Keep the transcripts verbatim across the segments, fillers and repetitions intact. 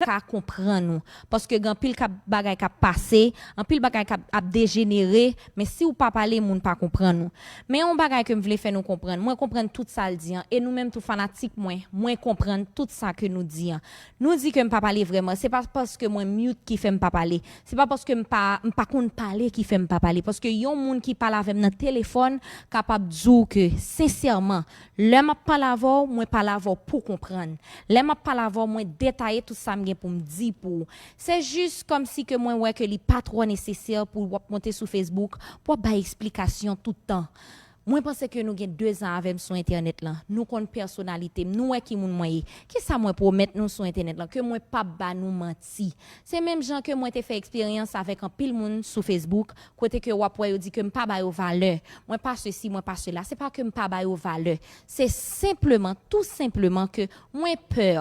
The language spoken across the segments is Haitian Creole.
ka konprann ou. Paske gen anpil k ap, bagay k ap pase, anpil bagay k ap, ap dejenere, men si w pa pale, moun pa konprann ou. Men yon bagay ke m vle fè nou konprann, mwen konprann tout sa l di an, e nou menm tou fanatik mwen, mwen konprann tout sa ke nou di an. Nou di ke m pa pale vrèman, se pa paske mwen mute ki fè m pa pale, se pa paske m pa, m pa konn pale ki fè m pa pale, paske yon moun ki pale avè m nan telefòn kapab di w ke, sensèman, lè m ap pale avè w, mwen pale avè w pou konprann. Lè m ap pale avè w, mwen detaye tout sa m gen pou m di pou ou. Se jis kòmsi ke mwen wè ke li pa twò nesesè pou w ap monte sou Facebook, pou w ap bay eksplikasyon tout tan. Mwen panse ke nou gen de zan avè m sou entènèt lan. Nou konn pèsonalite m, nou wè ki moun mwen ye. Kisa mwen pwomèt nou sou entènèt lan? Ke mwen p ap ba nou manti. Se menm jan ke mwen te fè eksperyans avèk anpil moun sou Facebook, kote ke w ap wè yo di ke m pa ba yo valè. Mwen pa sesi, mwen pa sela. Se pa ke m pa ba yo valè. Se senpleman, tou senpleman ke mwen pè.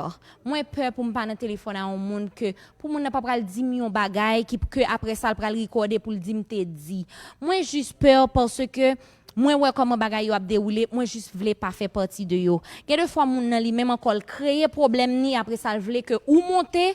Mwen pè pou m pa nan telefòn a yon moun ke, pou moun nan pa pral di m yon bagay ki, ke apre sa l pral rekòde pou l di m te di. Mwen jis pè paske mwen wè kòman bagay yo ap dewoule, mwen jis vle pa fè pati de yo. Gen de fwa moun nan li menm ankò l kreye pwoblèm ni, apre sa l vle ke ou monte,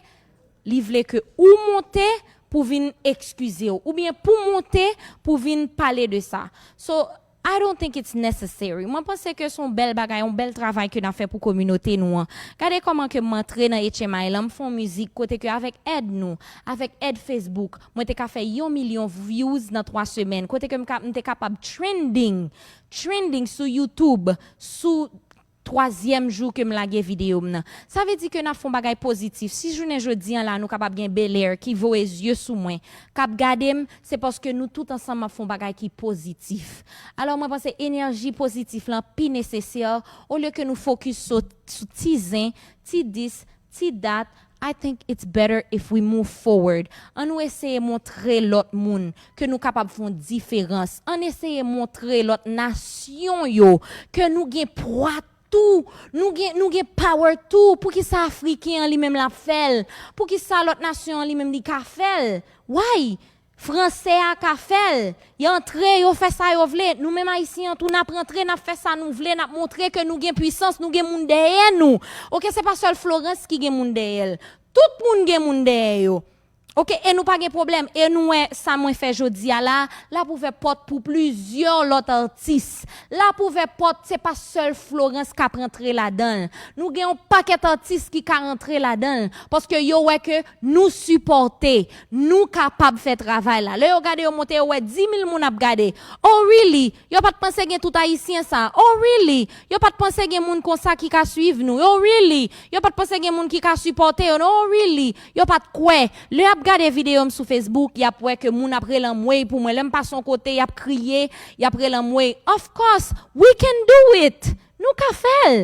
li vle ke ou monte pou vin ekskize w, oubyen pou monte pou vin pale de sa. So, I don't think it's necessary. Mwen panse ke se yon bèl bagay, yon bèl travay ke n ap fè pou kominote nou an. Gade kòman ke m antre nan H M I lan, m fè yon mizik kote ke avèk èd nou, avèk èd Facebook, mwen te ka fè yon milyon views nan twa semèn, kote ke m ka, m te kapab trending, trending sou YouTube, sou twazyèm jou ke m lage videyo m nan. Sa vle di ke n ap fè yon bagay pozitif. Si jounen jodi an la, nou kapab gen Belair ki voye zye sou mwen, k ap gade m, se paske nou tout ansanm ap fè yon bagay ki pozitif. Alò, mwen panse enèji pozitif lan pi nesesè, olye ke nou fokis sou, sou ti zen, ti dis, ti dat, I think it's better if we move forward. Ann nou eseye montre lòt moun ke nou kapab fè yon diferans. Ann eseye montre lòt nasyon yo ke nou gen pwa tou, nou gen, nou gen power tou. Poukisa Afriken an li menm l ap fè l? Poukisa lòt nasyon an li menm li ka fè l? Why? Fransè a ka fè l. Y antre, yo fè sa yo vle. Nou menm Ayisyen an tou, n ap rantre, n ap fè sa nou vle, n ap montre ke nou gen pwisans, nou gen moun dèyè nou. Oke, se pa sèl Florence ki gen moun dèyè l. Tout moun gen moun dèyè yo. Oke, e nou pa gen pwoblèm. E nou wè sa mwen fè jodi a la, l ap ouvè pòt pou plizyè lòt atis. L ap ouvè pòt, se pa sèl Florence k ap rantre ladan l. Nou gen yon pakèt atis ki ka rantre ladan l, paske yo wè ke nou sipòte, nou kapab fè travay la. Lè yo gade, yo monte, yo wè dis mil moun ap gade. Oh, really? Yo pa t panse gen tout Ayisyen sa. Oh, really? Yo pa t panse gen moun konsa ki ka swiv nou. Oh, really? Yo pa t panse gen moun ki ka sipòte yo. Oh, really? Yo pa t kwè. Lè y ap gade videyo m sou Facebook, y ap wè ke moun ap rele anmwey pou mwen. Lè m pase yon kote, y ap kriye, y ap rele anmwey. Of course, we can do it. Nou ka fè l.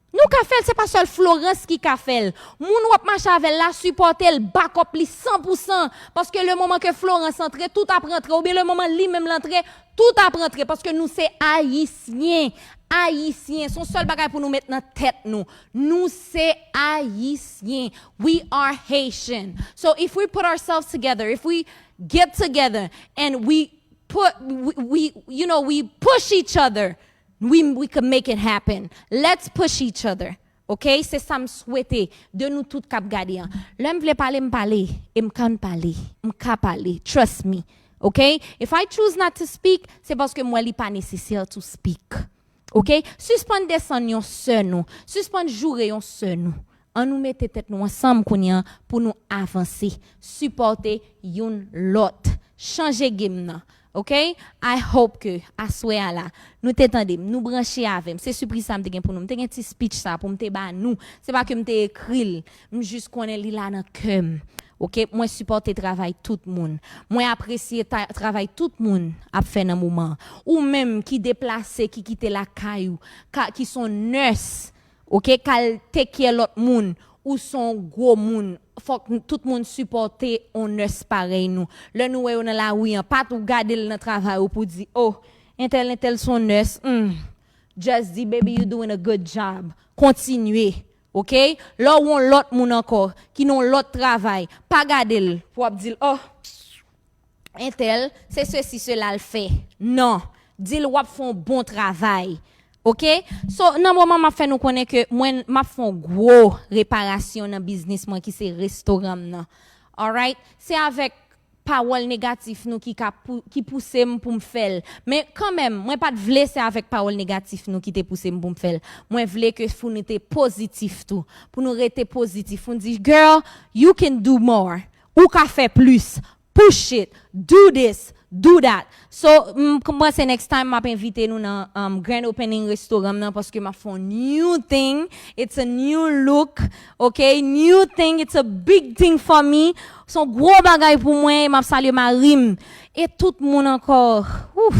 Nou ka fè l, se pa sèl Florence ki ka fè l. Moun w ap mache avè l la, sipòte l, back up li san pou san. Paske le moman ke Florence antre, tout ap rantre. Oubyen le moman li menm l antre, tout ap rantre. Paske nou se Ayisyen. Ayisyen. Se yon sèl bagay pou nou met nan tèt nou. Nou se Ayisyen. We are Haitian. So if we put ourselves together, if we get together and we put, we, we you know, we push each other, we, we can make it happen. Let's push each other. Ok? Se sa m swete de nou tout k ap gade an. Lè m vle pale, m pale. E m konn pale. M ka pale. Trust me. Ok? If I choose not to speak, se paske m wè li pa nesesè to speak. Ok? Sispann desann yon sè nou. Sispann joure yon sè nou. An nou mete tèt nou ansanm kounye an pou nou avanse. Sipòte youn lòt. Chanje game nan. Ok? I hope ke aswè a la, nou te tande m, nou branche avè m. Se sipriz sa m te gen pou nou. M te gen ti speech sa pou m te ba nou. Se pa ke m te ekri l. M jis konnen li la nan kè m. Ok? Mwen sipòte travay tout moun. Mwen apresye ta-, travay tout moun ap fè nan moman an. Ou menm ki deplase, ki kite lakay ou, ka, ki se yon nurse, ok, k al take care lòt moun, ou se yon gwo moun, fòk n-, tout moun sipòte yon nurse parèy nou. Lè nou wè yo nan lari an, pa tou gade l nan travay ou pou di, oh, entèl, entèl se yon nurse, hmm. Just di, baby, you doing a good job. Kontinye, ok? Lè w wè yon lòt moun ankò, ki nan yon lòt travay, pa gade l, pou w ap di l, oh, entèl, se sesi, sela l fè. Non. Di l w ap fè yon bon travay. Ok? So, nan moman m ap fè nou konnen ke mwen, m ap fè yon gwo reparasyon nan biznis mwen ki se restoran m nan. Alright? Se avèk pawòl negatif nou ki ka pou, ki pouse m pou m fè l. Men kanmenm, mwen pa t vle se avèk pawòl negatif nou ki te pouse m pou m fè l. Mwen vle ke pou nou te pozitif tou. Pou nou rete pozitif. Pou nou di, girl, you can do more. Ou ka fè plis. Push it. Do this. Do that. So, m, m panse next time m ap envite nou nan um, grand opening restoran m nan paske m ap fè yon new thing. It's a new look. Ok? New thing. It's a big thing for me. Se yon gwo bagay pou mwen. M ap salye mari m. E tout moun ankò. Ouf.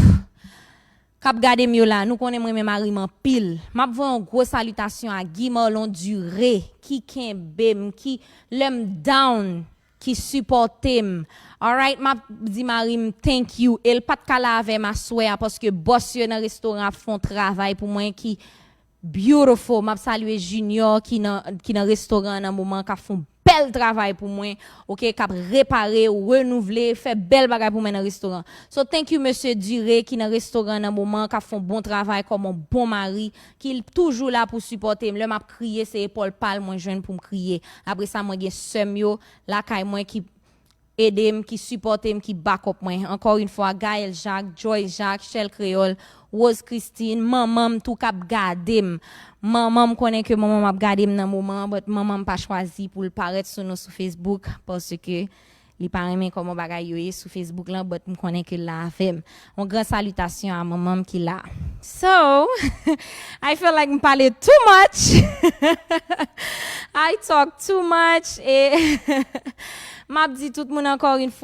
K ap gade m yo la. Nou konnen mwen renmen mari m anpil. M ap voye yon gwo salitasyon a Guy Marlon Duré ki kenbe m, ki lè m down, ki sipòte m. Alright, m ap di mari m thank you. E l pa t ka la avè m aswè a paske bòs yo nan restoran ap fè yon travay pou mwen ki beautiful. M ap salye Junior ki nan, ki nan restoran an nan moman an, k ap fè yon bèl travay pou mwen, ok, k ap repare, renouvle, fè bèl bagay pou mwen nan restoran. So, thank you, Mesye Duré, ki nan restoran an nan moman an, k ap fè yon bon travay kòm yon bon mari, ki toujou la pou sipòte m. Lè m ap kriye, se epòl pa l mwen jwenn pou m kriye. Apre sa, mwen gen sè m yo lakay mwen ki ede m, ki sipòte m, ki back up mwen. Ankò yon fwa, Gaël Jacques, Joy Jacques, Shell Créole, Rose Christine, manman m tou k ap gade m. Manman m konnen ke manman m ap gade m nan moman an, but manman m pa chwazi pou l parèt sou nou sou Facebook, paske li pa renmen kòman bagay yo ye sou Facebook lan, but m konnen ke l la avè m. Yon gran salitasyon a manman m ki la. So, I feel like m pale too much. I talk too much. E m ap di tout moun ankò yon fwa,